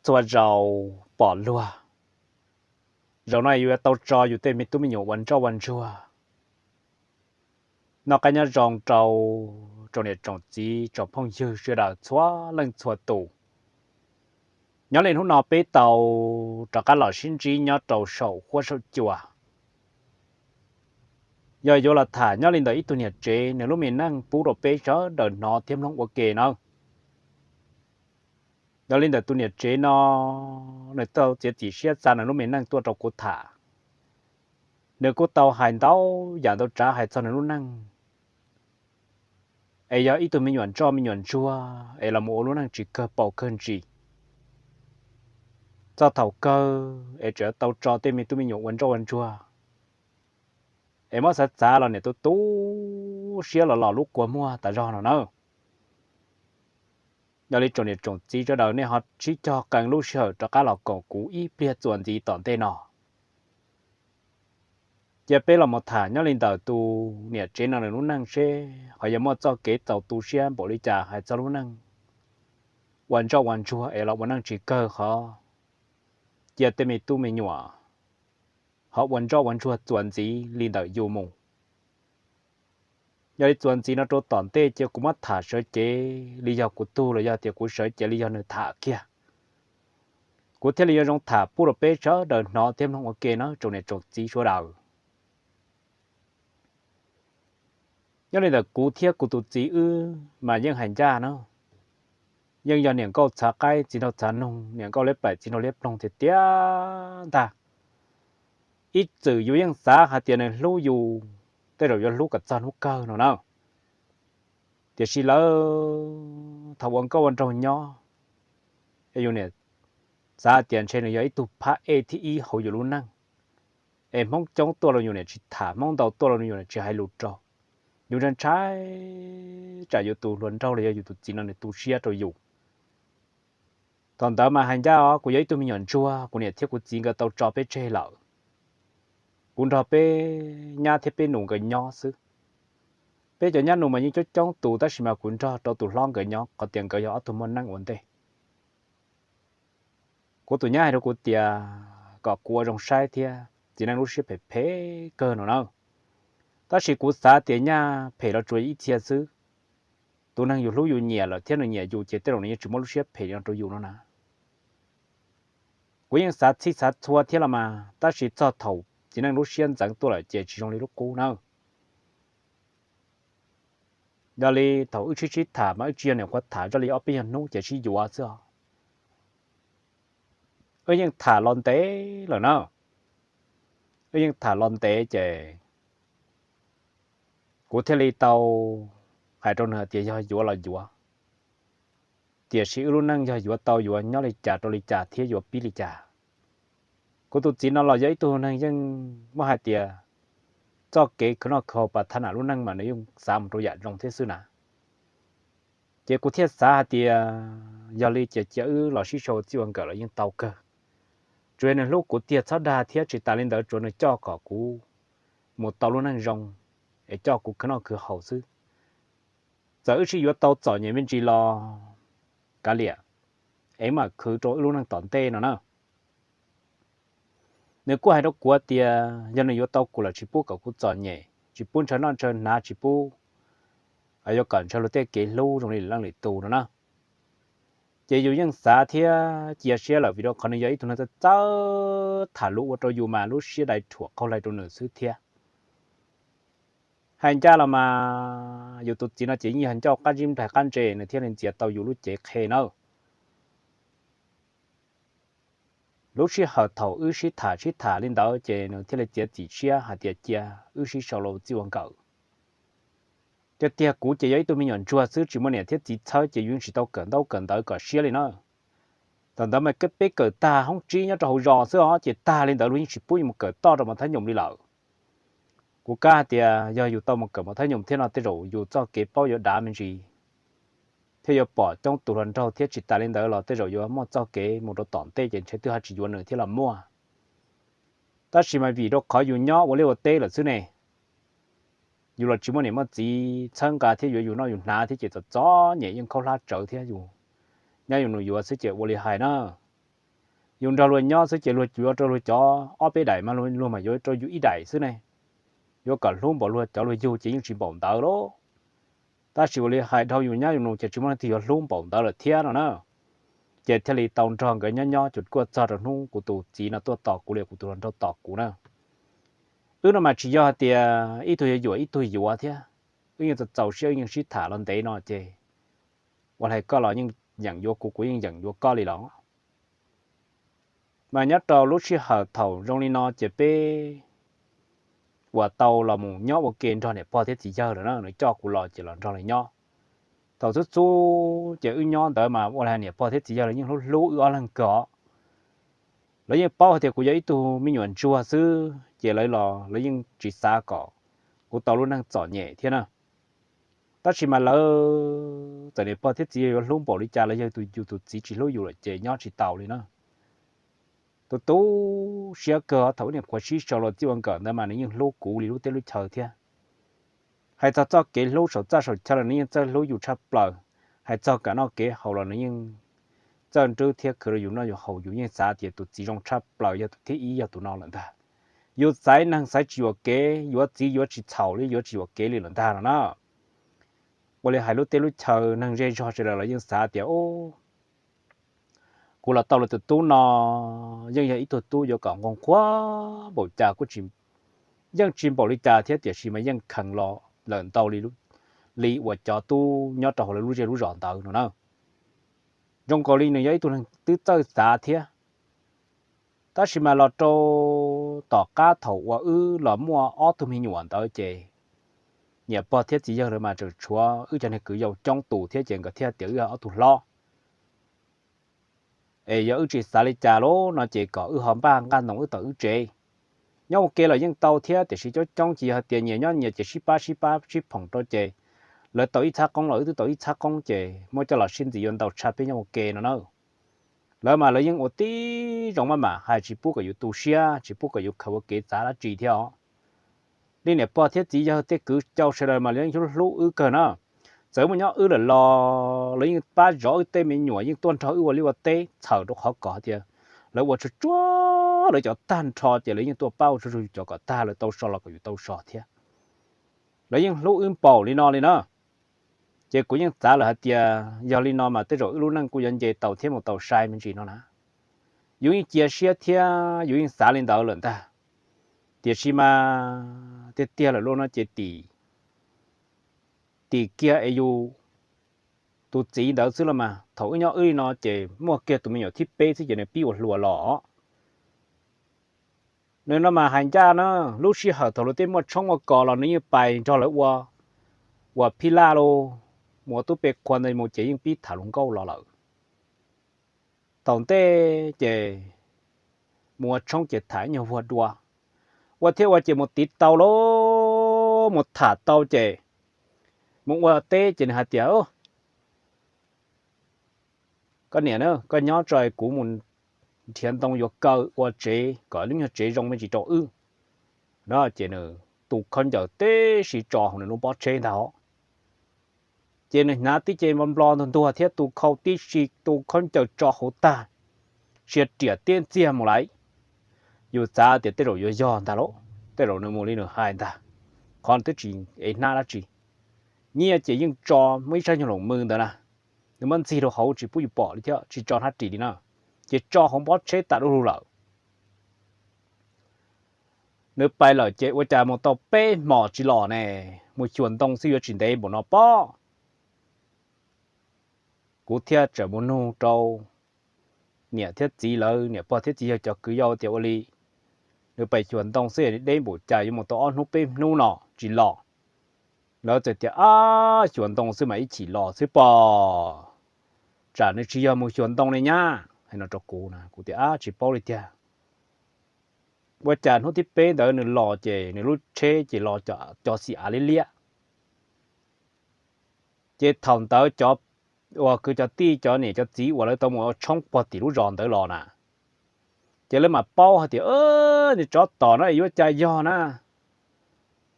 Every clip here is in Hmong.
Txhua zaus pom luag, zaum no yus yuav tau tso yus tej me tub me nyuam ua ntsoj ua ntsuag. Noj qab nyob zoo rau, rau niam tsoom txiv tsoom phooj ywg sawv daws txhua leej txhua tus. Nyob li hnub no peb tau rov qab los sib ntsib nyob rau saum huab saum cua. Yog yuav los tham nyob li ntawm ib tug niam tsev nws lub me neej pub rau peb sawv daws hnov thiab mloog ua ke nawb. Yog li ntawm tus niam tsev no, nws tau txiav txim siab xa nws lub me neej tuaj rau kuv tham. Nws kuj tau hais ntau yam ntau tsav hais txog nws lub neej, es yog ib tug me nyuam ntsoj me nyuam ntsuag es los mus ua lub neej tsis kawg paus kawg ntsis. Txog thaum kawg es tseem tau tso tej me tub me nyuam ua ntsoj ua ntsuag, es muab xav xav los niam tu tu siab los los lub kua muag tas zog no nawb. Yog li tsoom niam tsoom txiv sawv daws nej ho sib cog qee lub sij hawm rov qab los koom kuv ib pliag txuas ntxiv tom ntej no. Cia peb los mus tham nyob li ntawm tus niam tsev no nws lub neej seb ho yuav muaj txoj kev txaus tu siab npaum li cas hais txog lub neej ua ntsoj ua ntsuag es los ua neej tsis kawg qhov cia tej me tub me nyuam ho ua ntsoj ua ntsuag txuas ntxiv li ntawm yus mus. Yog li txuas ntxiv no rau tom ntej cia kuv muab tham sawv cev li yog kuv tug los yog tias kuv sawv cev li yog nws tham kiag. Kuv thiaj li yuav zoo tham pub rau peb sawv daws hnov thiab mloog ua ke nawb tsoom niam tsoom txiv sawv daws. Nyob li ntawm kuv thiab kuv tus txiv wb mas yeej hais ncaj na, yeej yog niam nkauj txhav qaib txiv nraug txhav noog, niam nkauj liab plaim txiv nraug liab ploog tiag tiag ntag. Ib txwm yus yeej xav hais tias nws hlub yus, tej zaum yuav hlub kom txog hnub kawg no na. Tiam sis lawv thaum ua nkauj ua nraug nyob, es yus niam xav tias ntshe nws yog ib tug phab ej thib ib hauv yus lub neej, es Hmoob coob tuaj los yus niam tsis tham, Hmoob ntau tuaj los yus niam tsis hais lus rau. Yus ntshai ntshai tsam yus tus hluas nraug los yog yus tus txiv no nws tu siab rau yus. Thaum ntawd mas hais ncaj os, kuv yog ib tug me nyuam ntsuag, kuv niam thiab kuv txiv nkawd tau tso peb tseg lawm. Kuv nrog peb nyab thiab peb nus nkawd nyob xwb. Peb cov nyab nus mas yeej coob coob tus tab sis mas kuv nrog rau tus hlob nkawd nyob qhov tias nkawd yog ob tug muaj neej ua ntej. Kuv tus nyab hais rau kuv tias kom kuv ua zoo saib thiab, txiv neej lub siab phem phem kawg no na. Tab sis kuv xav tias nyaj phem los tsuas ib txhia xwb. Tus neeg yus hlub yus nyiam lawm thiab nws nyiam yus ces tej zaum nws yeej tsis muaj lub siab phem no rau yus no na. Kuv yeej xav txhij xav txhua thiab los mas, tab sis txog thaum txiv neej lub siab ntxeev tuaj lawm ces tsis zoo li lub qub na. Yog li thaum wb sib sib tham mas wb tsis yog niam qhuav tham zoj li ob peb nyuag hnub ces sib yuav xwb os. Wb yeej tham los ntev lawm na. Wb yeej tham los ntev ces kuv thiaj li tau hais rau nws tias yog yuav los yuav, tiam sis wb lub neej yog yuav tau yuav nyob li cas rau li cas thiab yuav pib li cas. Kuv tus txiv no los yog ib tug neeg yeej muab hais tias txoj kev khwv noj khwv haus pas thab nam lub neej mas nws yeej xav mus rau yam zoo thiab xwb na. Ces kuv thiaj xav hais tias yog li ces cia wb los sib sau txij ua nkawm los yeej tau kawg. Tsuas yog nws hlub kuv tiag txhob dag thiab tsis tas li ntawd tsuas nws coj kom kuv mus tau lub neej zoo, es coj kuv khwv noj khwv haus xwb. Txawm wb sib yuav tau txom nyem me ntsis los kav liam, es mam khwv rau wb lub neej tom ntej no na. Nws kuj hais rau kuv tias yog nws yuav tau kuv lawm tsis pub kom kuv txom nyem, tsis pub ntshaw noj ntshaw hnav, tsis pub yuav kom ntshaw luag tej kev hlub zoo li leej lwm tus no na. Ces yus yeej xav thiab cia siab lawm vim rau qhov nws yog ib tug neeg txawj txawj tham lus ua rau yus mas lub siab dai rhuam qaug hlais rau nws xwb thiab. Hais ncaj los mas yus tus txiv no ces yeej yog ncauj qab zib nplaig qab ntse nws thiaj li ntxias tau yus lub cev qhe na. Lub sij hawm thaum wb sib tham sib tham li ntawd ces nws thiaj li txiav txim siab hais tias cia wb sib sau los txij ua nkawm. Tiag tiag kuv ces yog ib tug me nyuam ntsuag xwb tsis muaj niam thiab txiv txhawb ces yus yeej tsis tau kawm ntaub kawm ntawv kom siab li na. Thaum ntawd mas peb kawm tag hoob tsib nyob rau hauv zos xwb os ces tag li ntawd luag yeej tsis pub yus mus kawm toj rau mos thab nyoos li lawm. Kuv kam hais tias yog yus tau mus kawm mos thab nyoos thiab no tej zaum yus txoj kev paub yuav dav me ntsis, thiab yuav pom coob tus hluas nraug thiab tsis tas li ntawd los tej zaum yuav muaj txoj kev mus rau tom ntej ces ntshe twb ho tsis yuav nws thiab los muaj. Tab sis mas vim rau qhov yus nyob ua liaj ua teb lawm xwb ne, yus los tsis muaj niam muaj txiv txhawb nqa thiab yuav yus noj yus hnav thiab ces txom txom nyem yeej khaub hlab tsawv thiab yus nyab yus nus yuav xwb ces ua li hais na. yus nrog luag nyob xwb ces luag yuav rau luag cov ob peb daim mas luag mam yuav rau yus ib daim xwb ne. Yuav kom hlub npaum luag cov luag yug ces yeej tsis npaum ntawd lauj. Tab sis ua li hais dhau yus nyab yus nus ces tsis muaj leej twg yuav hlub npaum ntawd lawm thiab no na. Ces thiaj li tau nrog nkawd nyob nyob ces kuj txog rau hnub kuv tus txiv no tuaj tos kuv li kuv tus hluas nraug tos kuv na. Wb no mas tsis yog hais tias ib tug yuav yuam ib tug yuav thiab, wb yeej txaus txaus siab wb yeej sib tham los ntev no ces ua li koj los yeej yeem yuav kuv, kuv yeej yeem yuav koj li los. Mas nyob rau lub sij hawm thaum zoo li no ces peb uas tau los mus nyob ua ke nrog niam pog thiab txiv yawg lawm na, nws coj kuv los ces los nrog lawv nyob. Thaum xub xub ces wb nyob ntawd mas ua li niam pog thiab txiv yawg lawv yeej hlub hlub wb ob leeg kawg os. Lawv yeej paub hais tias kuv yog ib tug me nyuam ntsuag xwb ces lawv los lawv yeej tsis xav kom kuv tau lub neej txom nyem thiab na. Tab sis mas lawv txawm niam pog thiab txiv yawg yuav hlub npaum li cas los yog tus yus tus txiv tsis hlub yus lawm ces nyob tsis taus li na. Tu tu siab kawg thaum wb niam qhuav sib sau los txij ua nkawm ntawd mas nws yeej hlub kuv li lub teb lub chaw thiab. Hais txog txoj kev hlub saum txaj saum chaw los nws yeej txawj hlub yus tshaj plaws. Hais txog kev noj kev haus los nws yeej txawj nrwb thiab khwv rau yus noj yus haus, yus yeej xav tias tus txiv zoo tshaj plaws yog tus thib ib yog tus no lawm ntag. Yus xaiv neeg xaiv tsis yuam kev, yuav txiv yuav tsis txhaum li, yuav tsis yuam kev li lawm ntag no na. Ua li hais lub teb lub chaw neeg zej zog sawv daws los yeej xav tias kuv los tau lawv tus tub no yeej yog ib tug tub yuav kom nqoo qhuav npaum cas kuj yeej tsis npaum li cas thiab, tiam sis mas yeej kheev los lawm ntau li uas cov tub nyob rau hauv lawv lub zej lub zos ntawd no na. Zoo nkaus li nws yog ib tug neeg twb txawj xav thiab. Tab sis mas los rau tom qab thaum uas wb los muaj ob tug me nyuam ntawd ces niam pog thiab txiv yawg lawv mas tseem tshuav wb cov niag kwv yau coob tus thiab ces nkawd thiaj tias wb yog ob tug hlob. Es yog wb tsis xav li cas lauj no ces kom wb ho npaj nqaj ntoo wb tawm wb tsev. Nyob ua ke los yeej tau thiab, tiam sis coob coob ces yog hais tias nyias nyob nyias ces sib pab sib pab sib phoom rau ces lawv tau ib txhab qoob los wb twb tau ib txhab qoob ces muab coj los sib ntxiv yuav ntau tshaj peb nyob ua ke no na. Lawv mas lawv yeej ua tib zoo maj mam hais tsis pub kom yus tu siab, tsis pub kom yus khaws ua kev txav dab tsi thiab os. Li niam pog thiab txiv yawg tej kwv cau sawv daws mas lawv yeej hlub hlub wb kawg na. Txawm muaj nyob wb lawm los lawv yeej pab zov wb tej me nyuam, yeej tuaj nrog wb ua liaj ua teb txhawm rau qhov kom hais tias lawv ua tsuag tsuag lawv cov tag nrho ces lawv yeej tuaj pab ua tsuag tsuag yus cov kom tag, lawv tau so los kom yus tau so thiab. Lawv yeej hlub wb npaum li no li na. Ces kuv yeej xav lawm hais tias yog li no mas tej zaum wb lub neej kuj yuav nce tau thiab mus tau sai me ntsis no na. Yus yeej cia siab thiab yus yeej xav li ntawd lawm ntag. Tiam sis mas tiag tiag lawm lauj no ces tim, tim kiag es yus tus txiv ntawd xwb los mas thaum wb nyob wb li no ces muaj kiag tus me nyuam thib peb xwb ces nws pib ua hluas los. Nws no mas hais ncaj na, lub sij hawm thaum luag tej muaj tshoob muaj kos los nws yeej pais nrog lawv ua, ua phij laj lauj, mus ua tub pe qhua ntawd mus ces yeej pib tham hluas nkauj los lawm. Thaum ntej ces mus ua tshoob ces tham ib nyuag vuag dua, ua thiab ua ces mus tiv tau lauj, mus tham tau ces mus ua teb ces nws hais tias, koj niam na, koj nyob tso kuv mus nrhiav ntoo yuav kaw ua tsev kom lub nyuag tsev zoo me ntsis rau wb. No ces nws tu khaub ncaws tib si tso hauv nws lub pob tsheb ntag os. Ces nws hnav tib ce nplo nplo ntuag ntuag thiab tu khau tib si tu khaub ncaws tso hauv tag, sia riam tiab ntxiag mus lawm. Yus xav tias tej zaum yuav yog ntag lauj, tej zaum nws mus li nws hais ntag, qhov nws twb tsis ev hnab dab tsi. Nyiaj ces yeej tso muaj ib sab nyuag loos mws ntawd na, nws muab ntxig rau hauv tsis pub yus pom li thiab tsis tso hnab ris li na, ces tso hauv pob tsheb tas du lug lawm. Nws pais lawm ces ua cas mus tau peb hmos tsis los ne, mus xyuas ntoo xwb yuav tsis ntev npaum no pob. Kuv thiaj tseem mus nug rau niam thiab txiv lawv, niam pog thiab txiv yawg cov kwv yau tias ua li, nws pais xyuas ntoo xwb deb npaum cas yuav mus tau ob hnub peb hnub no tsis los. Lawv txawm tias, ab, xyuas ntoo xwb mas ib chim los xwb pob, tsam nws tsis yog mus xyuas ntoo li nyab, hais no rau kuv na. Kuv tias, ab, tsis paub li tiag. Ua cas hnub thib peb ntawd nws los ces nws lub tsheb ces los cov xim av liab liab. Ces thaum ntawd cov uas kwv cov tij cov niam cov txiv uas lawv tau mus ua tshoob puag tim lub zos ntawd los na, ces lawv mam paub hais tias, nws tsov tom no es yuav cas yog na,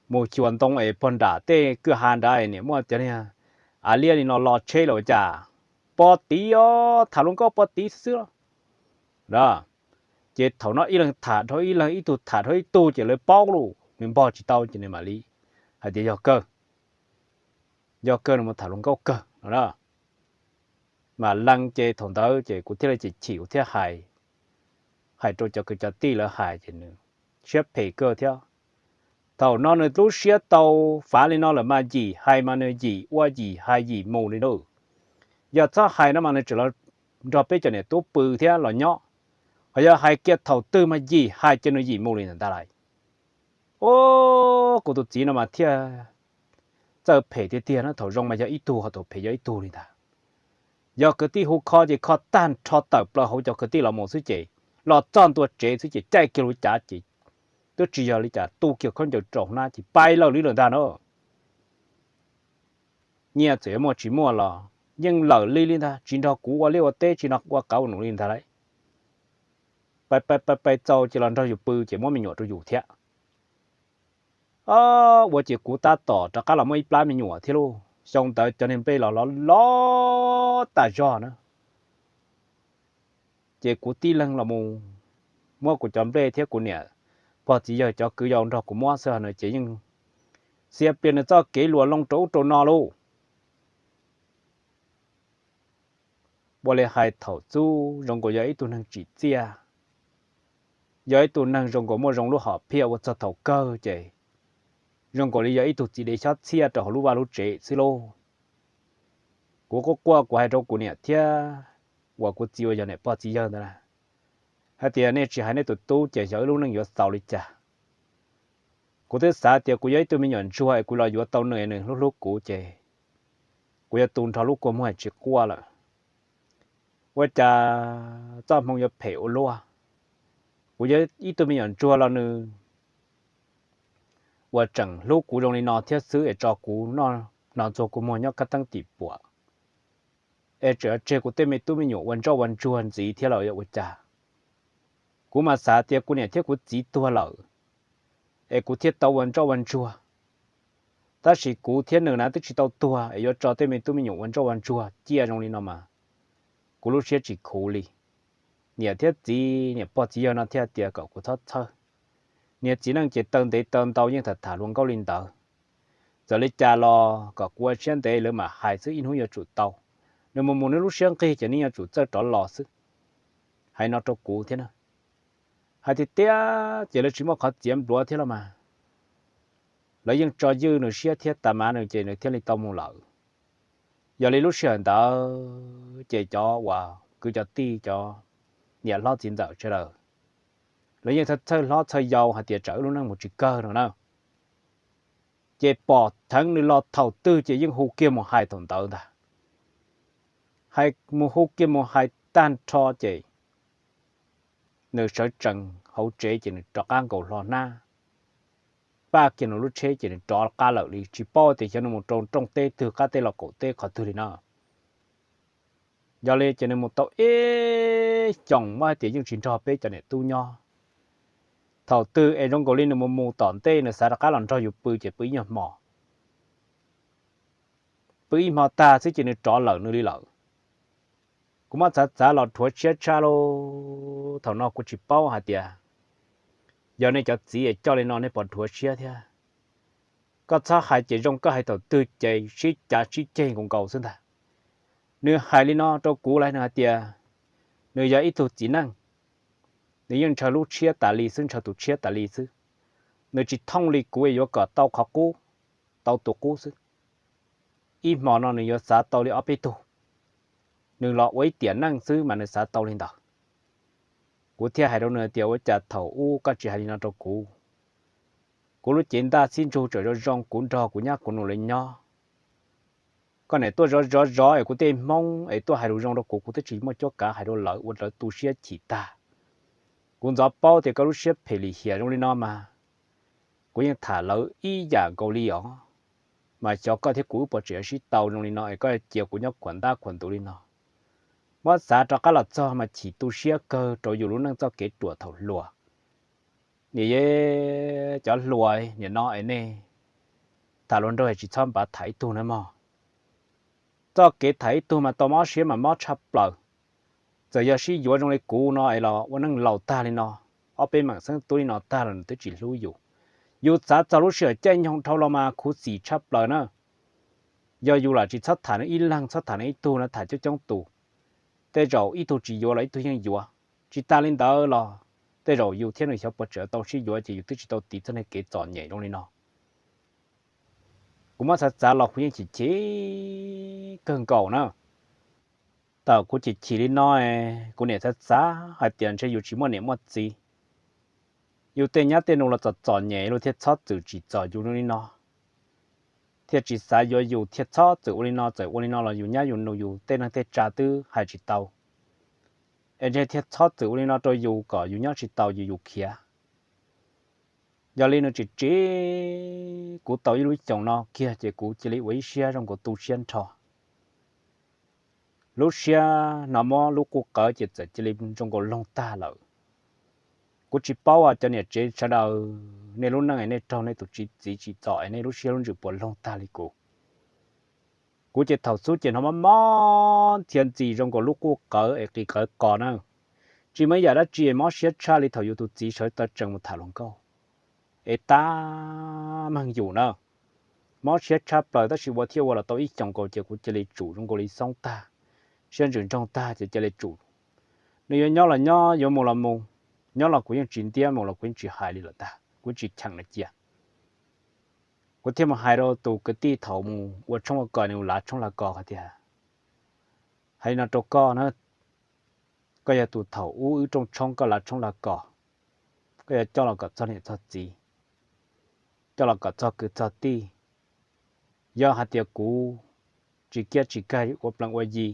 mus xyuas ntoo es puag nram tej kwj ha nrad niam muaj cov niag av liab li no los tsheb los ua cas, pob tiv os, tham hluas nkauj pob tiv xwb xwb los. Ces thaum no ib leeg tham dhau ib leeg, ib tug tham dhau ib tug ces lawv paub lawm, nws npog tsis tau ces nws mam li hais tias yog kawg, yog kawg, nws mus tham hluas nkauj kawg no na. Mam lees ces thaum ntawd ces kuv thiaj li chim chim, kuv thiaj hais, hais rau cov kwv cov tij lawv hais ces nws siab phem kawg thiab. Thaum no nws lub siab tau fav li no lawm mas yim hais mas nws yim ua yim hais yim mus li na. Yog txhob hais no mas nws tseem los nrog peb cov niam tub pw thiab los nyob, ho yog hais kiag thaum twg mas yim hais ces nws yim mus li ntag lauj. Ub, kuv tus txiv no mas thiaj txawj phem tiag tiag na, thaum zoo mas yog ib tug ho thaum phem yog ib tug li ntag. Yog kwv tij hu kho ces kho tag nrho tawm plaws hauv cov kwv tij los mus xwb ces los txog ntua tsev xwb ces caij kiag lub cav ces twb tsis yog li cas, tu kiag khaub ncaws rau hauv hnab ces pais lawm li lawm ntag na. Nyiaj txawm yuav muaj tsis muaj los yeej lawm li li ntag, tsis nrog kuv ua liaj ua teb, tsis nrog ua qauv ua num li ntag lauj. Pais pais pais pais txaus ces los nrog yus pw ces muab me nyuam rau yus thiab. Ua ces kuv tab tom rov qab los muaj ib plab me nyuam thiab lauj. Xyoo ntawd cov niag nplej los lov lov tas zog na. Ces kuv tib leeg los mus muab kuv cov nplej thiab kuv niam pog txiv yawg cov kwv yau nrog kuv muab xwb no ces yeej xiam plias nws txoj kev luas loo rau ub rau no lauj. Ua li hais thaum xub zoo nkaus yog ib tug neeg tsim txiaj, yog ib tug neeg zoo nkaus muaj zoo lub hom phiaj ua txog thaum kawg ces zoo nkaus li yog ib tug txiv dev xyob txhiaj rau hauv lub vaj lub tsev xwb lauj. Kuv quaj quaj kuv hais rau kuv niam thiab uas kuv txiv uas yog niam pog txiv yawg ntawd na, hais tias nej tsis hais nej tus tub ces xyov wb lub neej yuav xaus li cas. Kuv twb xav tias kuv yog ib tug me nyuam ntsuag es kuv los yuav tau nws, nws hlub hlub kuv ces kuv yuav tu nrho lub kua muag tsis quaj lawm. Ua cas txoj hmoo yuav phem ua luaj. Kuv yog ib tug me nyuam ntsuag los nws uas tseem hlub kuv zoo li no thiab xwb es tso kuv noj hno ntxuag kua muag nyob kab teeb tim puam, es tseem yuav tseg kuv tej me tub me nyuam ua ntsoj ua ntsuag ntxiv thiab los yog ua cas. Kuv mas xav tias kuv niam thiab kuv txiv tuag lawm es kuv thiaj tau ua ntsoj ua ntsuag, tab sis kuv thiab nws na twb tsis tau tuag es yuav tso tej me tub me nyuam ua ntsoj ua ntsuag ciaj zoo li no mas kuv lub siab tsis khuv li. Niam thiab txiv, niam pog txiv yawg no thiaj tias kom kuv txhob txhawj. Niag txiv neej ces taw ntev taw ntau yeej tham tham hluas nkauj li ntawd. Txawm li cas los kom kuv ua siab ntev lawv mam hais xwb, ib hnub yuav tsum tau. Nws mus mus nws lub siab nqig ces nws yuav tsum txawj rov los xwb. Hais no rau kuv thiab na. Hais tiag tiag ces lawv tsis muaj qhov txiav npluav thiab los mas, lawv yeej tso ywj nws siab thiab tas mas nws ces nws thiaj li tau mus lawm. Yog li lub sij hawm ntawd ces cov uas kwv cov tij, cov niam hlob txiv ntxawm sawv daws, lawv yeej txhawj hlob txhawj yau hais tias tsam wb lub neej mus tsis kawg no na. Ces pom theev nws los thaum twg ces yeej hu kiag mus hais thaum ntawd ntag. Hais mus hu kiag mus hais tag nrho ces nws sawv tsees hauv tsev ces nws rov qab nkaus hlo hnab, paj kiag nws lub tsheb ces nws rov qab lawm li, tsis paub tias xyov nws mus rau nrooj teb twg qab teb los kaum teb qhov twg li na. Yog li ces nws mus tau ib xyoos mas hais tias yeej tsis nrog peb cov niam tub nyob. Thaum twg es zoo nkaus li nws mus mus tom ntej nws xav rov qab los nrog yus pw ces pw ib nyuag hmo, pw ib hmo tag xwb ces nws rov lawm nws li lawm. Kuv muab txav txav los dhuav siab tshaj lauj. Thaum no kuv tsis paub hais tias yog nej cov txiv es coj li no nej puas dhuav siab thiab. Koj txhob hais ces zoo, koj hais thaum twg ces sib cav sib ceg nkaus nkaus xwb ntag. Nws hais li no rau kuv lawm, nws hais tias nws yog ib tug txiv neej, nws yeej ntshaw lub tshiab tas li xwb, ntshaw tus tshiab tas li xwb. Nws tsis thooj li kuv yuav kom tau qhov qub, tau tus qub xwb. Ib hmo no nws yuav xav tau li ob peb tug. Nws los ua ib tiam neej xwb mas nws xav tau li ntawd. Kuv thiaj hais rau nws tias ua cas thaum ub koj tsis hais li no rau kuv? Kuv lub cev ntaj xib ntsug tseem zoo zoo, kuv nrog kuv nyab kuv nus li nyob. Koj niam tuaj zov zov zov es kuv tej hmoob es tuaj hais lus zoo rau kuv, kuv twb tsis muaj cuab kav hais rau lawv ua lawv tu siab chim tag. Kuv ntxov paub tias koj lub siab phem lim hiam zoo li no mas kuv yeej tham lawv ib yam nkaus li os. Mas xyov koj thiab kuv wb puas tseem yuav sib tau zoo li no es koj cia kuv nyob khuam ntab khuam ntuv li no. Muab xav rov qab los txog mas chim tu siab kawg rau yus lub neej txoj kev ruam thaum hluas. Niam, cov hluas, nim no es nej tham hluas nraug tsis txhob npav tham ib tug na mog. Txoj kev tham ib tug mas tau mob siab mas mob tshaj plaws. txawm yog sib yuav zoo li kuv no es los ua neej laus tag li no, ob peb meem xeeb tub li no tag los nws twb tsis hlub yus. Yus xav txog lub sij hawm caij nyoog dhau los mas khuv xim tshaj plaws na. Yog yus lam tsis txhob tham nws ib leeg, txhob tham nws ib tug no, tham coob coob tus, tej zaum ib tug tsis yuav los ib tug yeej yuav. Tsis tas li ntawd los tej zaum yus thiab nws xyov puas tseem tau sib yuav ces yus twb tsis tau tiv txoj niag kev txom nyem zoo li no. Kuv muab xav xav los kuv yeej chim chim kawg nkaus na. Thaum kuv chim chim li no, kuv niam xav xav hais tias ntshe yus tsis muaj niam muaj txiv, yus tej nyab tej nus los txom txom nyem los thiaj txhob txwm tsim txom yus li no, thiaj tsis xav yuav yus, thiaj txhob txwm ua li no. Txawm ua li no los yus nyab yus nus yus tej neeg tej tsa twb hais tsis tau, es ntshe thiaj txhob txwm ua li no rau yus kom yus nyob tsis tau yus yus khiav. Yog li nws tsim tsim kuv tau ib lub xyoos no kiag ces kuv cia li ua ib siab zoo nkaus tu siab nrho. Lub siab no muab lub quj qawv ces txawm cia li zoo nkaus loog tag lawm. Kuv tsis paub cov niam tsev sawv daws nej lub neej es nej raug nej tus txiv tsim txom es nej lub siab lub ntsws puas loog tag li kuv. Kuv ces thaum xub ces hnov mob mob ntxhias ntxis zoo nkaus lub quj qawv es qis qawv qos na. Tsis muaj ib yam dab tsi mob siab tshaj li thaum yus tus txiv sawv taw tsees mus tham hluas nkauj es tab meeg yus na. Mob siab tshaj plaws tab sis ua thiaj ua los tau ib xyoos nkaus ces kuv cia li tsum zoo nkaus li xoob tag, siab ntsws ntsoog tag ces cia li tsum. Nws yuav nyob los nyob, yuav mus los mus, nyob los kuv yeej tsis ntiab, mus los kuv yeej tsis hais li lawm ntag, kuv tsis cheem nws cia. Kuv thiaj mus hais rau tus kwv tij thaum mus ua tshoob ua kos, nws mus lav tshoob lav kos hais tias, hais li no rau koj na, koj yog tus thaum ub wb rooj tshoob koj lav tshoob lav kos, koj yuav coj los kom txog niam txog txiv, coj los kom txog kwv txog tij. Yog hais tias kuv tsis kiab tsis kag ua plees ua yi,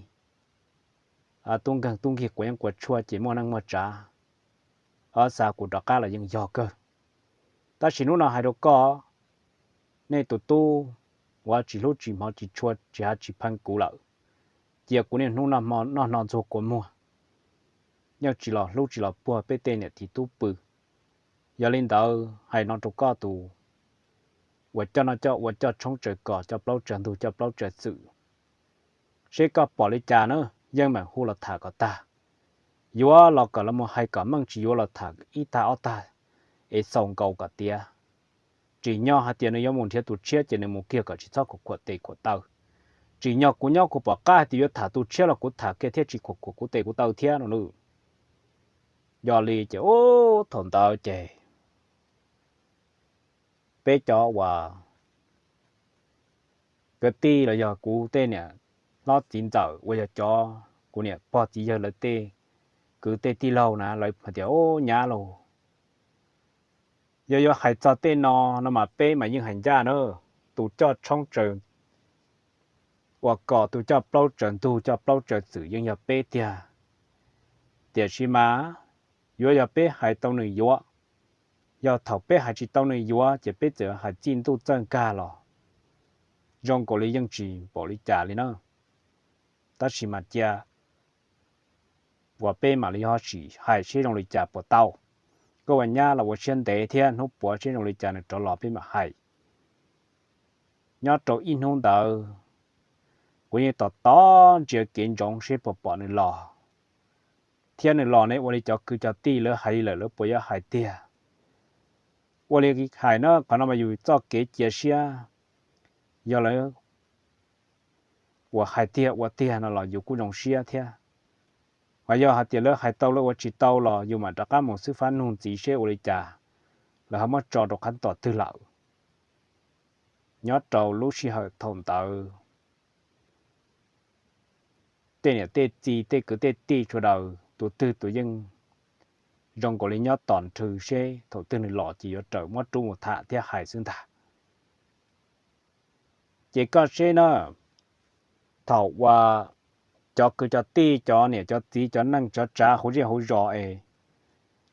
tub nkeeg tub nkig quav yeeb quav tshuaj ces muaj neej muaj tsav, ob xav kuv rov qab los yeej yog kawg. Tab sis hnub no hais rau koj, nej tus tub uas tsis hlub tsis hmov tsis tshua tsis hav tsis pheej kuv lawm, cia kuv niaj hnub noj hmo noj hno ntxuag kua muag, yeej tsis los hlub tsis los puag peb tej niam txiv tub pw. Yog li ntawd hais no rau koj tus uas coj noj coj ua coj tshoob tsaws kos coj plaub tsaws ntug coj plaub tsaws xwm, seb koj pom li cas na, yeej meem hu los tham kom tag. Yuav los kom los mus hais kom meej, tsis yuav los tham ib tag ob tag es xaus nkaus kom tiav. Tsim nyog hais tias nws yuav mus nrhiav tus tshiab ces nws mus kiag kom tsis txhob khuam khuam tes khuam taw. Tsim nyog kuv nyob kuv pom qab hais tias yuav tham tus tshiab los kuv tham kiag thiab tsis khuam khuam kuv tes kuv taw thiab no nawb. Yog li ces ub thaum ntawd ces peb cov uas kwv tij los yog kuv tej niam hlob txiv ntxawm uas yog cov kuv niam pog txiv yawg lawv tej kwv tej tij laug na lawv hais tias ub nyab lauj, yog yuav hais txog tej no no mas peb mas yeej hais ncaj na, tus coj tshoob tsaws ua kom tus coj plaub tsaws ntug coj plaub tsaws xwm yeej yog peb tiag. Tiam sis mas yuav yog peb hais tau nws yuav, yog thaum peb hais tsis tau nws yuav ces peb txawm hais txij ntuj txawj nkag los zoo nkaus li yeej tsis npaum li cas li na. Tab sis mas cia uas peb mam li ho sim hais seb zoo li cas puas tau. Koj ua nyab los ua siab ntev thiab, hnub puav seb zoo li cas nws rov los peb mam hais. Nyob rau ib hnub ntawd kuv yeej tos tos ntsia kev ntsoov seb puas pom nws los, thiab nws los ne ua li cov kwv cov tij lawv hais li lawm lawv puas yuav hais tiag. Ua li hais na qhov no mas yus txoj kev cia siab, yog lawv uas hais tiag ua tiag no los yus kuj zoo siab thiab. Ho yog hais tias lawv hais tau lawv ua tsis tau los yus mam rov qab mus xwb fab nug ntxiv seb ua li cas lawv ho muab tso rau qhab tom twg lawm. Nyob rau lub sij hawm thaum ntawd tej niam tej txiv tej kwv tej tij sawv daws tus twg tus yeej zoo nkaus li nyob tos nrhw seb thaum twg nws los ces yuav raws muab rub mus tham thiab hais xwb ntag. Ces koj seb na, thaum uas cov kwv cov tij cov niam cov txiv cov neej cov tsav hauv zej hauv zos es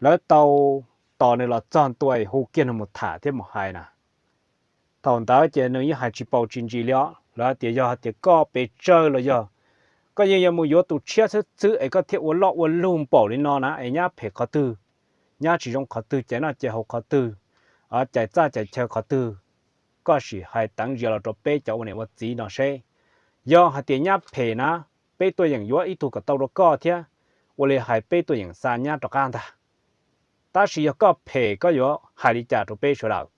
lawv tau tos nws los txog ntua es hu kiag nws mus tham thiab mus hais na, thaum ntawd ces nws yeej hais tsis paus tsis ntsis li os. Lawv hais tias yog hais tias koj pes tsawg los yog koj yeej yuav mus yuav tus tshiab xwb xwb es koj thiaj ua loj ua lug npaum li no na es nyab phem qhov twg, nyab tsis zoo qhov twg, caiv noj caiv haus qhov twg, cais txaj cais chaw qhov twg, koj sim hais teev zias los rau peb cov ua niam ua txiv no seb. Yog hais tias nyab phem na, peb tuaj yeem yuav ib tug kom tau rau koj thiab. ua li hais peb tuaj yeem xa nyab rov qab ntag. Tab sis yog koj phem koj yuav hais li cas rau peb sawv daws?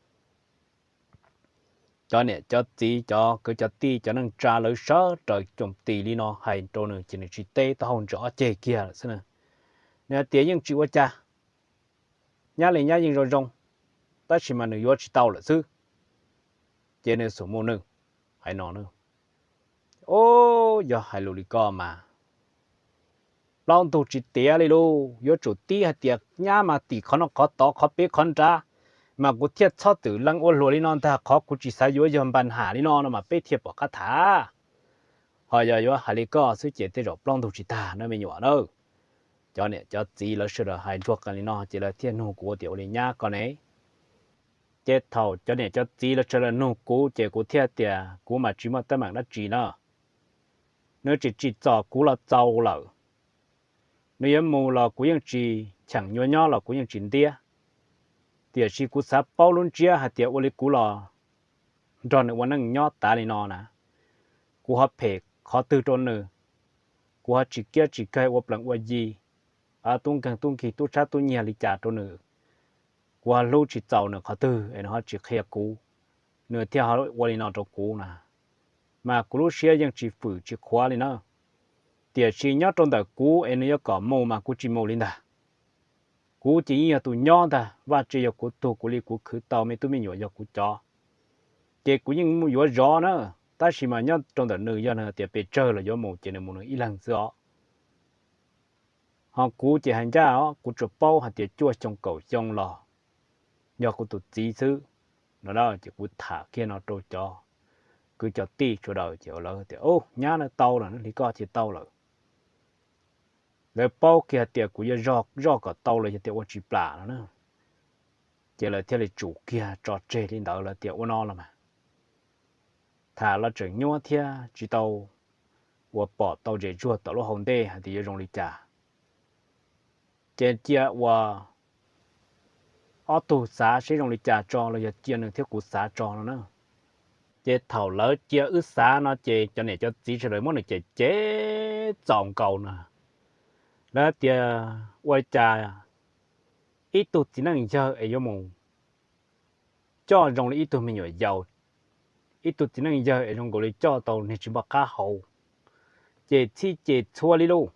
Cov niam cov txiv cov kwv cov tij cov neej tsa lawv sawv raws coo tis li no hais rau nws ces nws tsis teb, taub hau ntsis ob ceg kiag lawm xwb na. Nws hais tias yeej tsis ua cas, nyab li nyab yeej zoo zoo, tab sis mas nws yuav tsis tau lawm xwb. Ces nws xum mus nws hais no, o, yog hais lus li ko mas plaub ntug tsis tiav li lauj. Yuav tsum tib hais tias nyab mas tim qhov no qhov tod qhov pem qhov nrad, mas kuv thiaj txhob txwm lees ua hluas li no ntag. Qhov kuv tsis xav yuav yog npa nham li no no mas peb thiaj pom qab tham. Ho yog yuav hais li koj xwb ces tej zaum plaub ntug tsis tag na me nyuam na. Cov niam cov txiv lawv sawv daws hais ntsuag qees li no ces lawv thiaj nug kuv tias ua li nyab koj ne? Ces thaum cov niam cov txiv lawv sawv daws nug kuv ces kuv thiaj tias kuv mas tsis muaj teeb meem dab tsi na. Nws tseem tsim txom kuv los txaus lawm, nws yuav mus los kuv yeej tsis cheem, yuav nyob los kuv yeej tsis ntiab. Tiam sis kuv xav paub lub ntsiab hais tias ua li kuv los nrog nws ua neej nyob tas li no na, kuv ho phem qhov twg rau nws? Kuv ho tsis kiab tsis kawg ua plees ua yi, tub nkeeg tub nkig tub tshab tub nyiag li cas rau nws? Kuv ho hlub tsis txaus nws qhov twg es nws ho tsis qhia kuv, nws thiaj ho ua li no rau kuv na? Mas kuv lub siab yeej tsis fwm tsis qhuav li na. Tiam sis nyob rau ntawm kuv es nws yuav kom mus mas kuv tsis mus li ntag. Kuv ces yeej yog tus nyob ntag, vaj tse yog kuv tug, kuv li kuv khwv tau me tub me nyuam yog kuv cov, ces kuv yeej yuav zov na. Tab sis mas nyob rau ntawm nws yog nws tias pes tsawg los yuav mus ces nws mus nws ib leeg xwb os. Ho kuv ces hais ncaj os, kuv tsuas paub hais tias cuaj xyoo kaum xyoo los yog kuv tus txiv xwb no. Ces kuv tham kiag no rau cov kwv cov tij sawv daws ces lawv tias, nyab na tau lawm, li koj ces tau lawm. Lawv paub kiag hais tias kuv yuav zoj kom tau los yog tias ua tsis plam no na. Ces lawv thiaj li tsum kiag tso tseg li ntawd, lawv tias ua no los mas tham los tseem nyuaj thiab tsis tau uas pom tau zem zuag tom lub hau ntej hais tias yuav zoo li cas. Ces cia uas ob tug xav seb zoo li cas tso los yog cia nws thiab kuv xav tso no na. Ces thaum lawv cia wb xav no ces cov niam cov txiv sawv daws muab nws cem cem txaus nkaus na. Lawv tias ua li cas ib tug txiv neej yawg es yuav mus coj zoo li ib tug me nyuam yaus, ib tug txiv neej yawg es zoo nkaus li coj tau niag tsis npaj qab hau, ces txhij ces txhua li lauj.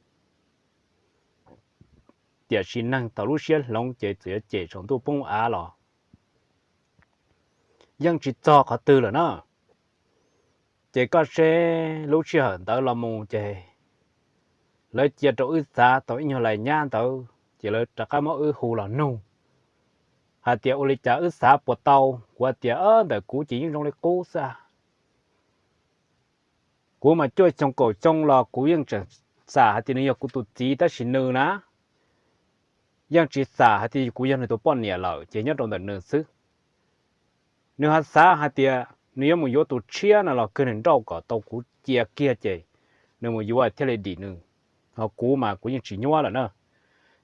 Tiam sis neeg thaum lub siab hloov ces txawm yuav cem saum ntuj poob av los yeej tsis txog qhov twg lawm na. Ces koj seb lub sij hawm ntawd los mus ces lawv cia rau wb xav tau ib nyuag lais nyab ntawd ces lawv rov qab muab wb hu los nug hais tias ua li cas wb xav puas tau. Kuv hais tias ntawm kuv ces yeej zoo li qub xwb. Kuv mas cuaj xyoo kaum xyoo los kuv yeej tseem xam hais tias nws yog kuv tus txiv, tab sis nws na yeej tsis xam hais tias kuv yog nws tus poj niam lawm ces nyob rau ntawm nws xwb. Nws ho xav hais tias nws yuav mus yuav tus tshiab no los kawg nws nrauj kom tau kuv cia kiag ces nws mus yuav thiaj li dim nws. Ho kuv mas kuv yeej tsis nyuab lawm na.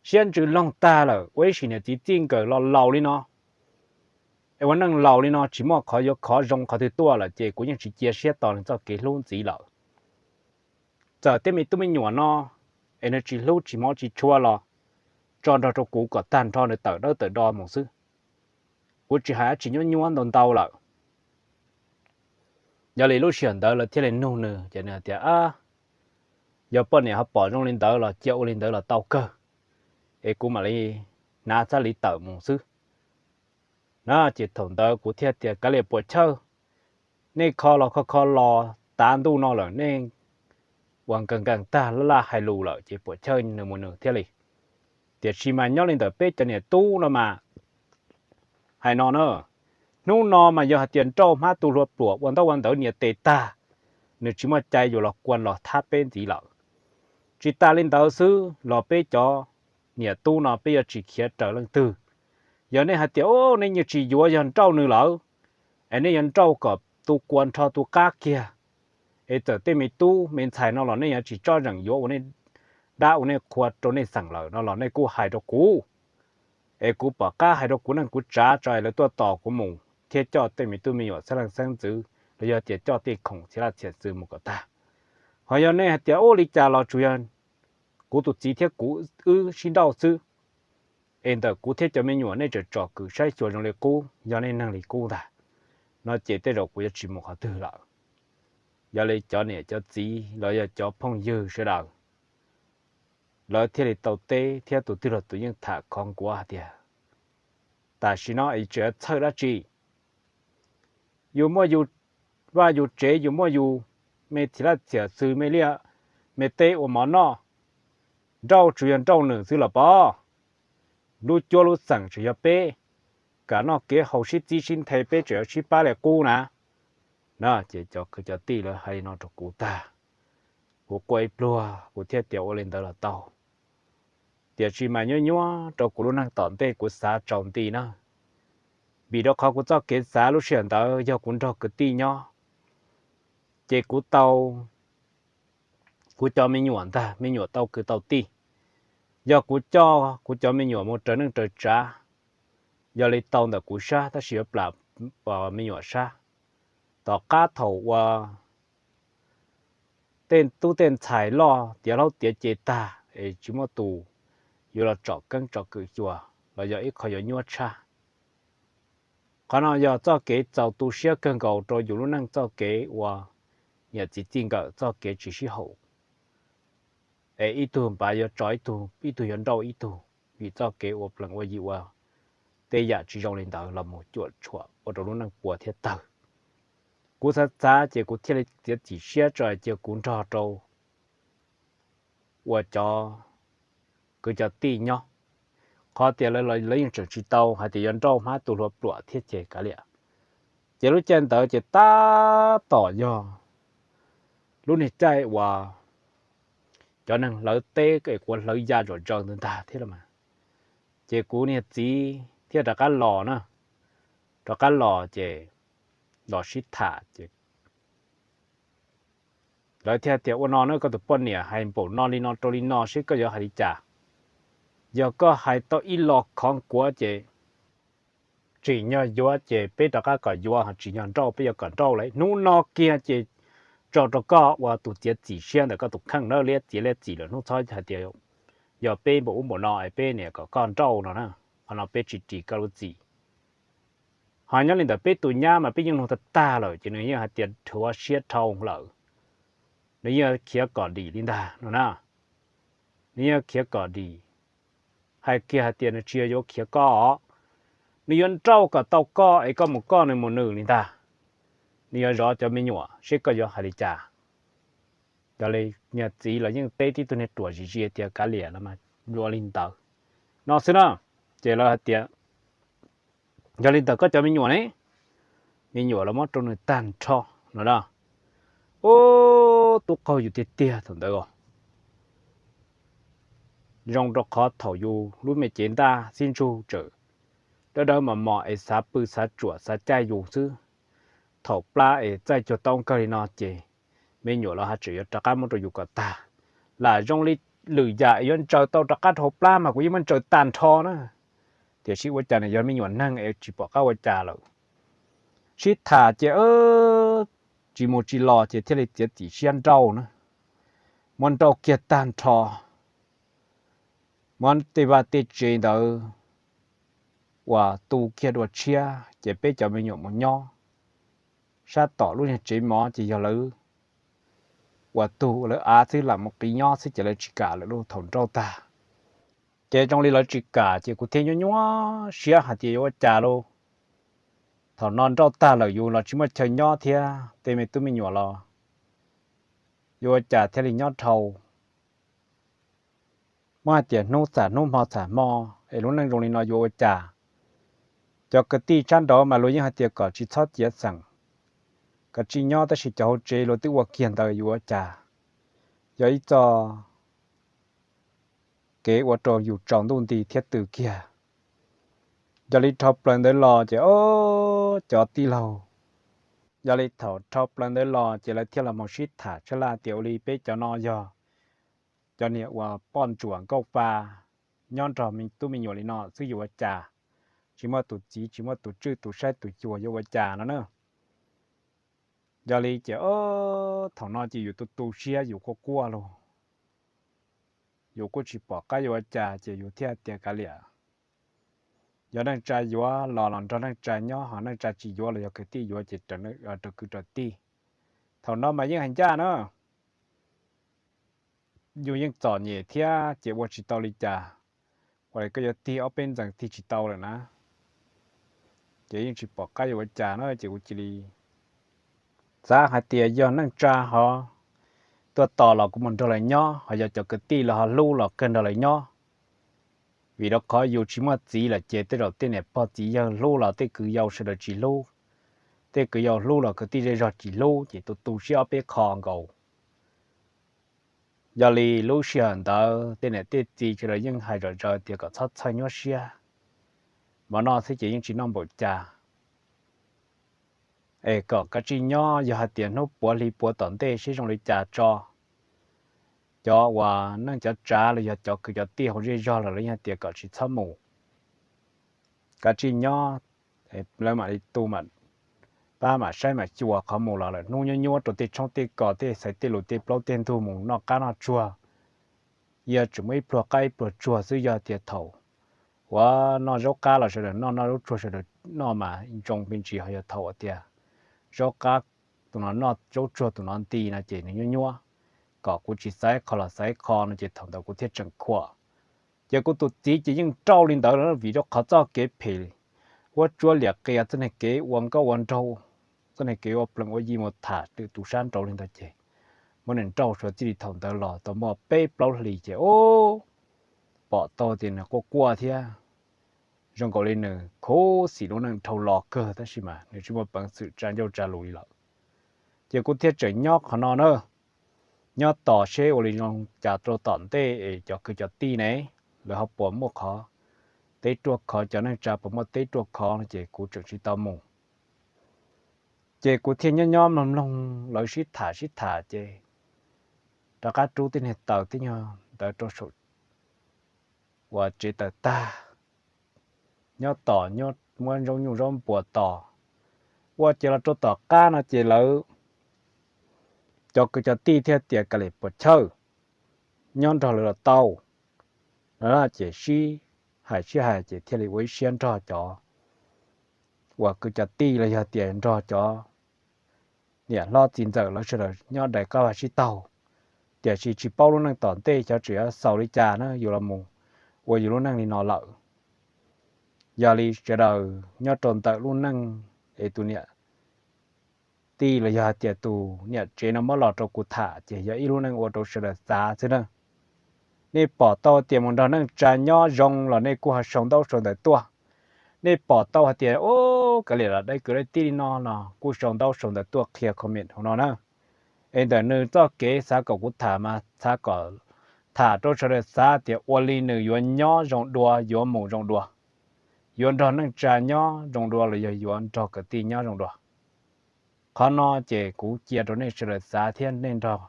Siab ntsws loog tag lawm, ua ib sim niam txiv txij nkawm los laus li no, es ua neej laus li no tsis muaj qhov yuav khov zoo qhov twg tuaj lawm ces kuv yeej tsis cia siab tos nws txoj kev hlub ntxiv lawm. Txawm tej me tub me nyuam no es nws tsis hlub tsis hmov tsis tshua los tso nrog rau kuv kom tag nrho nws tawm dawb tawm do mus xwb. Kuv tsis hais dab tsi, nyuab nyuab ntau ntau lawm. Yog li lub sij hawm ntawd lawv thiaj li nug nws ces nws hais tias yog poj niam ho pom zoo li ntawd los cia ua li ntawd los tau kawg, es kuv mam li hnav txhab li tawm mus xwb na. Ces thaum ntawd kuv thiaj tias kav liam Puam Chawj, nej kho los kho kho los tav ntuj no lawm nej uas nkees nkees tag laj laj hais lus lawm ces Puam Chawj nws mus nws thiaj li. Tiam sis mas nyob li ntawm peb cov niam tub no mas hais no na, hnub no mas yog hais tias nrauj hmab tu hlua pluam ua ntaub ua ntawv nias tes tag, nws tsis muaj cai yuav los kuas los thab peb ntxiv lawm. Tsis tas li ntawd xwb los peb cov niam tub no peb yuav tsis khiav raws leej twg. Yog nej hais tias nej yeej tsis yuav yog nrauj nws lawm, es nej yuav nrauj kom tu kua nrho tu qab kiag, es txawm tej me tub me ntxhais no los nej yuav tsis tsob zeem yuav ua nej dab ua nej qhua rau nej xeem lawm no los nej kuj hais rau kuv, es kuv pom qab hais rau kuv neej kuv tsav tso es lawv tuaj tos kuv mus thiab coj tej me tub me nyuam xeeb leej xeeb ntxwv los yog tias coj tej khoom txhia laj txhia xwm mus kom tag. Ho yog nej hais tias ua li cas los tsuas yog kuv tus txiv thiab kuv wb sib nrauj xwb, es ntawm kuv thiab cov me nyuam nej tseem tsom kwm saib xyuas zoo li qub, yog nej neeg li qub ntag no ces tej zaum kuv yuav tsis mus qhov twg lawm. Yog li cov niam cov txiv los yog cov phooj ywg sawv daws, lawv thiaj li tau teb thiab tus twg los tus yeej tham khov nkuav hais tias, tam sim no es tseem txhawj dab tsi? Yus muaj yus vaj yus tsev, yus muaj yus me txhia laj txhia xwm, me liaj me teb ua mov noj. Nrauj tsuas yog nrauj nws xwb los pob, lub cuab lub xeem tseem yog peb, kev noj kev haus sib txib sib nthe peb tseem yuav sib pab li qub na. No ces cov kwv cov tij lawv hais li no rau kuv tag, kuv quaj ib pluag kuv thiaj tias ua li ntawd los tau. Tiam sis mas nyuaj nyuaj rau kuv lub neej tom ntej kuv xav tsaus nti na, vim rau qhov kuv txoj kev xav lub sij hawm ntawd yog kuv nrog kwv tij nyob, ces kuv tau kuv cov me nyuam ntag, me nyuam tau kwv tau tij. Yog kuv coj kuv cov me nyuam mus raws neej raws tsav, yog li tau ntawm kuv sab tab sis yuav plam me nyuam sab. Tom qab thaum uas tej tub tej ntxhais loj tiav hlob tiav ce tag es tsis muaj tus yuav los tsom keeb tsom kwm xyuas los yog ib qho yuav nyuaj tshaj. Qhov no yog txoj kev txaus tu siab kawg nkaus rau yus lub neej txoj kev ua niam txiv txij nkawm txoj kev tsis sib haum, es ib tug npav yuav tso ib tug, ib tug yuav nrauj ib tug, vim txoj kev ua plees ua yi ua tej yam tsis zoo li ntawd los mus cuam tshuam ua rau lub neej puas thiab tawg. Kuv xav xav ces kuv thiaj li txiav txim siab tso cia kuv nrog rau ua cov kwv cov tij nyob. Qhov tias lawv yeej tseem tsis tau hais tias yuav nrauj hmab tu hlua pluam thiab ces kav liam. Ces lub caij ntawd ces tab tom yog lub niag caij uas cov neeg hlawv teb es quav hlawv ya zom zaws ntawd ntag thiab los mas. Ces kuv niag txiv thiaj rov qab los na, rov qab los ces los sib tham ces lawv thiaj tias ua no na, koj tus poj niam hais npaum no li no rau li no seb koj yuav hais li cas. Yog koj hais tau ib lo khov kuav ces tsim nyog yuav ces peb rov qab kom yuav, ho tsim nyog nrauj peb yuav kom nrauj lawm. Hnub no kiag ces tso rau koj ua tus txiav txim siab ntawm koj tus kheej na, liab txiav liab txim lawm, hnub txhob hais tias yog peb npaum ub npaum no es peb niam kom koj nrauj no na, qhov no peb tsis ris koj lub txim. Ho nyob li ntawm peb tus nyab mas peb yeej nug tag tag lawm ces nws yeej hais tias dhuav siab dhau lawm, nws yeej khiav kom dim li ntag no na. Nws yeej khiav kom dim, hais kiag hais tias nws tsis yog yuav khiav koj os, nws yuav nrauj kom tau koj es koj mus koj nws mus nws li ntag. Nws yuav zov cov me nyuam seb koj yuav hais li cas. Yog li niag txiv los yeej teb tib tug niag ruam zim zias tias kav liam los mas ua li ntawd no xwb na. Ces lawv hais tias yog li ntawd koj cov me nyuam ne? Me nyuam los muab rau nws tag nrho no na. Ub, tub qaug yus tiag tiag thaum ntawd os. Zoo rau qhov thaum yus lub me cev ntaj xib ntsug tseem dawb dawb mos mos es xav pw xav tsuam xav caij yus xwb. Thaum plab es txaij cuag taub kawg li no ces me nyuam los haj tseem yuav rov qab muab rau yus kom tag. Lam zoo li lwm yam es yuav ntsaws tau rov qab dhau plab mas kuv yeej muab ntsaws tag nrho na. Tiam sis ua cas nws yog me nyuam neeg es tsis pom qab ua cas lawm. Sib tham ces tsis mus tsis los ces thiaj li txiav txim siab nrauj na. Muab nrauj kiag tag nrho, muab tej vaj tej tsev ntawd uas tu kiag dua tshiab ces peb cov me nyuam mus nyob sab tom lub niag tsev mov ces yog lawv ua tug ua lawv av xwb, lam mus qiv nyob xwb ces lawv tsis kam lawm lauj thaum nrauj tag. Ces zoo li lawv tsis kam ces kuv thiaj nyuaj nyuaj siab hais tias yuav ua cas lauj. Thaum no nrauj tag lawm yus los tsis muaj chaw nyob thiab tej me tub me nyuam los yuav ua cas thiaj li nyob dhau. Muab hais tias hnub xam hnub hmo xam hmo es lub neej zoo li no yuav ua cas. Cov kwv tij sab nraud mas luag yeej hais tias kom tsis txhob ciav xeem, kom tsis nyob tab sis cov hauv tsev luag twb ua kiag ntawd yuav ua cas. Yog ib txoj kev ua rau yus tsaus ntuj nti thiab tw kiag. Yog li dhau plaws ntawd los ces o, cov tij laug, yog li thaum dhau plaws ntawd los ces lawv thiaj los mus sib tham sab laj tias ua li peb cov no yog cov niam uas poj ntsuam nkauj fa nyob nrog tub me nyuam li no xwb yuav ua cas, tsis muaj tus txiv tsis muaj tus tswj tus saib tus xyuas yuav ua cas no na. Yog li ces o, thaum no ces yus tu tu siab yus quaj quaj lauj. yus kuj tsis pom qab yuav ua cas ces yus thiaj tias kav liam, yog neej tsa yuav los los nrog neej tsa nyob, ho neej tsa tsis yuav los yog kwv tij yuav ces rau kwv rau tij. Thaum no mas yeej hais ncaj na, yus yeej txom nyem thiab ces ua tsis tau li cas, ua li koj yuav tig ob peb ntxees tig tsis tau lawm na, ces yeej tsis pom qab yuav ua cas na ces kuv cia li xav hais tias yog neej tsa ho tuaj tos los kuv mus nrog lawv nyob, ho yog cov kwv tij los ho hlub los kawg nrog lawv nyob. Vim rau qhov yus tsis muaj txiv lawm ces tej zaum tej niam pog txiv yawg hlub los tej kwv yau sawv daws tsis hlub, tej kwv yau hlub los kwv tij zej zog tsis hlub ces tu tu siab ob peb qho nkaus. Yog li lub sij hawm ntawd tej niam tej txiv sawv daws yeej hais zom zaws tias kom txhob txhawj nyuaj siab, mov noj xwb ces yeej tsis noj npaum cas, es kom kav tsij nyob, yog hais tias hnub puav hli puav tom ntej seb zoo li cas tso, cov uas neej cov tsav los yog cov kwv cov tij hauv zej zog los lawv yeej hais tias kom tsis txhob mus, kav tsij nyob, lawv mam li tu, pab mam saib mam xyuas qhov mus los lawm. Hnub nyuab nyuab rau tej tshoob tej kos tej xaiv tej lus tej plaub tej ntug mus noj qab noj tsuag, yog tseem muaj ib pluag qab ib pluag tsuag xwb. Yog tias thaum uas noj zaub qab los sawv daws noj, noj zaub tsuag sawv daws noj mas zoo me ntsis, ho yog thaum uas tias zaub qab tus no noj zaub tsuag tus no nti no ces nws nyuab nyuab, kom kuv tsis xaiv qho los xaiv qho no ces thaum ntawd kuv thiaj tseem khuam. Ces kuv tus txiv ces yeej nrauj li ntawd vim rau qhov txoj kev phem, huab tsuab liam qias, txoj niag kev ua nkauj ua nraug, txoj niag kev ua plees ua yi mus tham lwm tus sab nraud li ntawd ces muab nws nrauj suav txij li thaum ntawd los tau muaj peb plaub hlis ces pom tau tias nws quaj quaj thiab, zoo nkaus li nws khuv xim lub neej dhau los kawg tab sis mas nws tsis muaj peev xwm tsa ncauj tsa lus li lawm. Ces kuv thiaj tseem nyob qhov no na, nyob tos seb ua li zoo cas rau tom ntej es cov kwv cov tij ne, lawv ho puas muaj qhov teb ruaj khov, cov neej tsa puas muaj teb ruaj khov no ces kuv tseem tsis tau mus. Ces kuv thiaj nyob nyob mloog mloog lawv sib tham sib tham ces rov qab rub tej niag taws tej nyuag ntawd rau saum uas tsev taws tag, nyob tos nyob muab zaub nyuj zaub npuas tos. Ua ces los rau tom qab no ces lawv cov kwv cov tij thiaj tias kav liam puas chawj, nyob nrog lawv los tau no ces sib hais sib hais ces thiaj li ua ib siab nrog cov uas kwv cov tij los yog tias nrog cov niam hlob txiv ntxawm lawv sawv daws nyob dai qab vaj sib taug. Tiam sis tsis paub lub neej tom ntej xyov tseem yuav xaus li cas na, yus los mus ua yus lub neej li no lawm. Yog li sawv daws nyob rau ntawm lub neej es tus niam tij los yog hais tias tus niam tsev no muab los rau kuv tham ces yog ib lub neej ua rau sawv daws xav xwb na. Nej pom tau tias mus nrog neej tsa nyob zoo los nej kuj ho sau ntaub sau ntawv tuaj. Nej pom tau hais tias ub kav liam los dai kwv dai tij li no los kuj sau ntaub sau ntawv tuaj qhia comment hauv no na. Es ntawm nws txoj kev xav kom kuv tham mas xav kom tham rau sawv daws xav tias ua li nws yuav nyob zoo dua, yuav mus zoo dua, yuav nrog neej tsa nyob zoo dua los yog yuav nrog kwv tij nyob zoo dua. Qhov no ces kuv cia rau nej sawv daws xav thiab nej nrog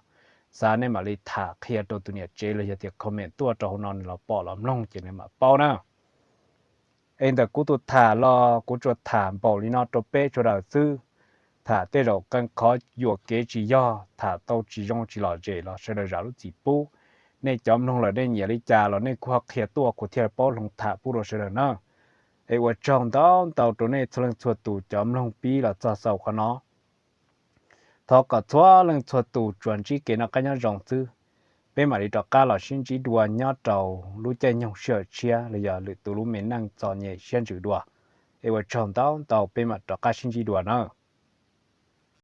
xav nej mam li tham qhia rau tus niam tsev los yog tias comment tuaj rau hauv no nws los pom los mloog ces nws mam paub na. Es ntawm kuv tus tham los kuv tsuas tham npaum li no rau peb sawv daws xwb. Tham tej zaum qee qhov yuam kev tsis yog, tham tau tsis zoo tsis lom zem los sawv daws zam lub txim pub. Nej cov mloog lawm nej nyiam li cas los nej kuj ho qhia tuaj kuv thiaj paub hloov tham pub rau sawv daws na. Es ua tsaug ntau ntau rau nej txhua leej txhua tus cov mloog pib los txog xaus qhov no. Thov kom txhua leej txhua tus tsuas ntsib kev noj qab nyob zoo xwb. Peb mam li rov qab los sib ntsib dua nyob rau lub caij nyoog sij hawm tshiab los yog lwm tus lub me neej txom nyem siab ntsws dua. Es ua tsaug ntau ntau, peb mam rov qab sib ntsib dua na.